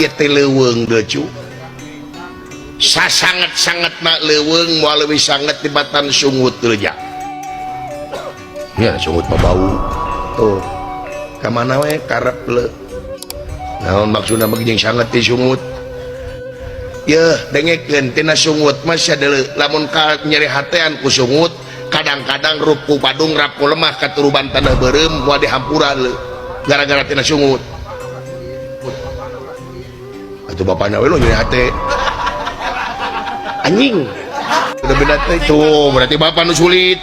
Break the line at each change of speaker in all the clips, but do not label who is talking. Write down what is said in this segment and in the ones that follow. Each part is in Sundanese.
Ieu teh leuweung deui cu. Sasanget-sangetna leuweung moal leuwih sanget tibatan sungut deui ja. Ya sungut mah bau. Tuh. Ka mana we karep le. Naon maksudna mah jeung sanget ti sungut? Yeuh, dengekeun tina sungut mah sia deuleu lamun ka nyeri hatean ku sungut, kadang-kadang rup ku padung rap ku lemah katuruban tanah beureum moal dihampura leu gara-gara tina sungut. Atuh bapana we lo nyeri hate. Anjing. Udah beda teh tuh, berarti bapak nu sulit.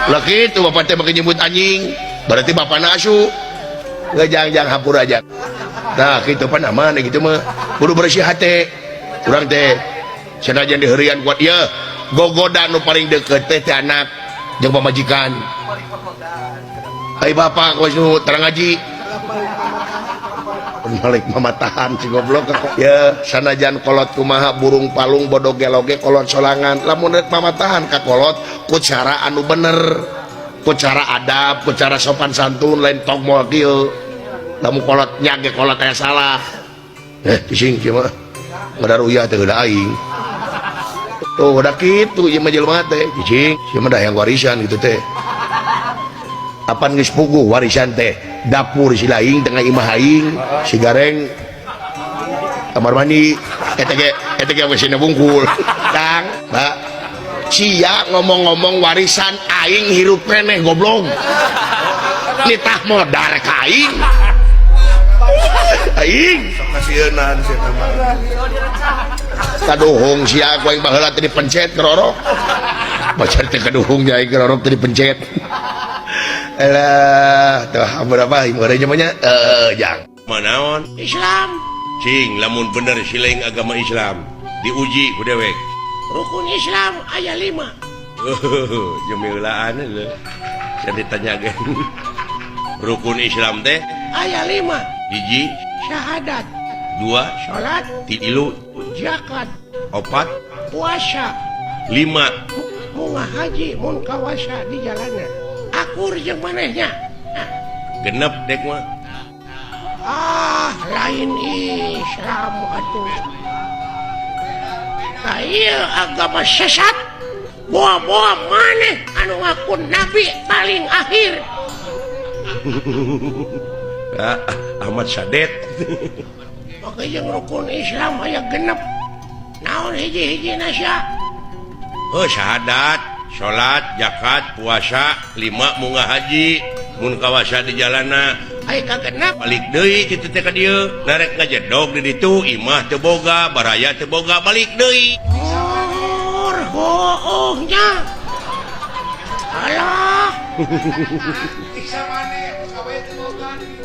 Lah kitu bapak teh make nyebut anjing, berarti bapana asu. Ngejang-jang hampura aja. Nah, kitu pan aman gitu mah. Kudu bersih hate. Urang teh sanajan diheureuyan kuat ieu, gogoda nu paling deukeut teh teh anak jeung pamajikan. Ai bapak geus nu terang ngaji. Balik mamatahan si goblok ya sanajan kolot kumaha burung palung bodoh geloge kolot solangan lamun rek mamatahan ka kolot ku cara anu bener, ku cara adab, ku cara sopan santun, lain tong moal kieu. Lamun kolot nyage kolot aya salah, cicing kieu mah ngadaruyah teh heula aing tuh udah kitu ieu mah jelema teh cicing ieu mah da hayang warisan gitu teh. Apan geus puguh warisan teh dapur si laing tengah imah aing si gareng kamar mandi eta ge wesina bungkul. Kang, Mbak, sia ngomong-ngomong warisan aing hirup keneh goblok nitah modar ka aing aing.
Sok kasieunan sia teh mah.
Kaduhung sia ku aing baheula teh dipencet kerorok baca teh kaduhung nya aing kerorok teh dipencet. Alah, tuh berapa ieu mah nya jang.
Manaon
Islam.
Cing lamun bener sileng agama Islam diuji ku dewek.
Rukun Islam aya 5.
Jemilaan lho. Saya ditanyakeun. Rukun Islam teh
aya 5.
Hiji
syahadat,
2
salat,
3
zakat,
4
puasa,
5
bunga haji mun kawasa di jalanan. Akur jeung manehnya.
Genep dek mah.
Ah, lain Islam atuh. Nah, ieu agama sesat. Boa-boa maneh anu ngaku nabi paling akhir.
Ah, Ahmad Sadet.
Oke, jeung rukun Islam aya genep. Naon hiji-hiji nasya?
Oh, syahadat, salat, zakat, puasa, 5 munggah haji, mun kawasa di jalana.
Ai kagenep
balik deui kitu teh ka dieu. Narek ngajedog di ditu, imah teu boga, baraya teu boga, balik deui.
Oh, hoohnya. Alah.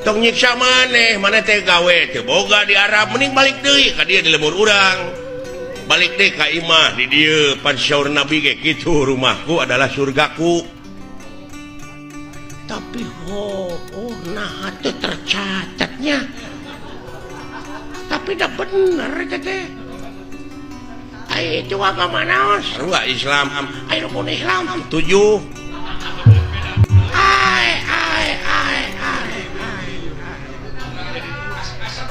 Tong nyiksa maneh, maneh teh gawe teu boga di Arab, mending balik deui ka dieu di lembur urang. Balik deui ka imah di dieu, pan syaur Nabi ge kitu, rumahku adalah surgaku.
Tapi oh nah teu tercatatnya. Tapi dah bener teh teh. Ai itu agama naon?
Sarua Islam.
Ai rukun Islam
7.
Ai ai ai ai.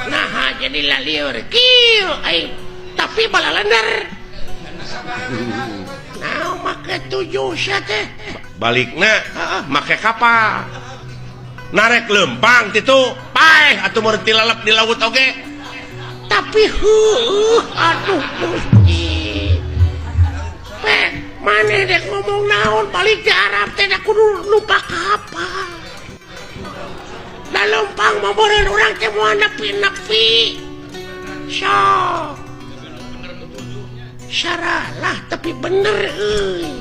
Nah jadi lalieur kieu ai tapi balalender. Nah make 7 sia teh.
Balikna make kapal. Narek lempang titu, paeh atuh mun tilalep di laut oge.
Tapi heueuh aduh Gusti. Pek maneh dek ngomong naon balik di Arab teh da kudu lupa kapal. Da lempang mah beureun urang teh moal nepi-nepi. Sok. Saralah tapi bener euy.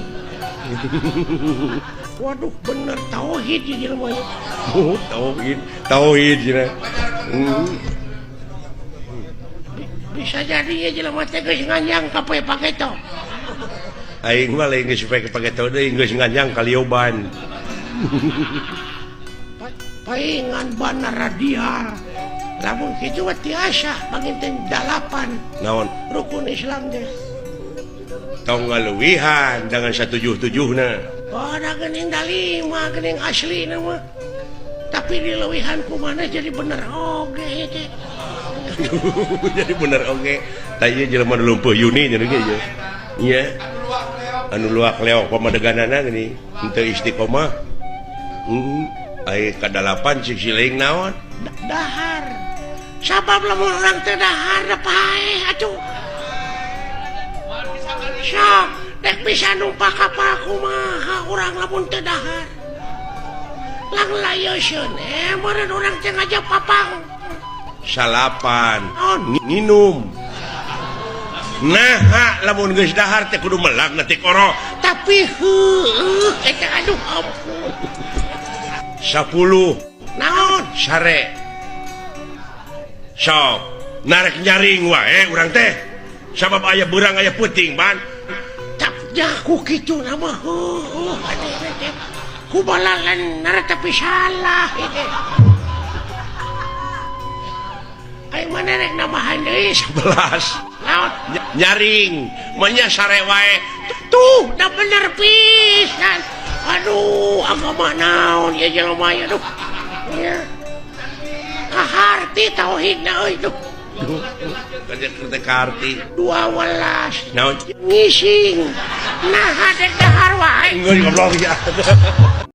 Waduh bener tauhid ieu jelema nya.
Oh, tauhid, tauhid cenah.
Bisa jadi ya jelema teh geus nganjang ka poe pageto.
Aing mah lain geus poe pageto deui, geus nganjang ka lioban.
Paingan bana radial. Lamun kitu mah tiasa panginten 8.
Naon?
Rukun Islam teh.
Tong ngaluwihan jangan satujuh-tujuhna.
Oh, da geuning da 5 geuning aslina mah. Tapi dileuwihan ku maneh jadi bener oge teh.
Jadi bener oge. Tah ieu jelema nu lumpuh Yuni nya ge ieu. Nya. Anu luak leok pamadeganana geuning henteu istiqomah. Ai kadalapan cik siling naon? Dahar. Sabab lamun urang teh dahar da paeh atuh. Sok dek bisa numpak kapal kumaha urang lamun teu dahar. Lang layoseun meureun urang teh ngajak papang. Salapan. Oh, nginum. Nah, lamun geus dahar teh kudu melak na tikoro. Tapi heueuh eta aduh ampun. 10. Naon sare. Sok narek nyaring wae urang teh. Sabab aya beurang aya peuting ban. Tak jaku kitu na mah heueuh atuh teh. Kubalalan tapi salah itu. Ayo mana rek nambahan deui 11. Naon nyaring manya sare wae. Tuh da bener pisan. Aduh agama naon ya jelema ya aduh. Ya. Kaharti tauhidna euy tuh. Kaharti 12 naon ngising. Nah dek dahar wae. Geus goblok ya.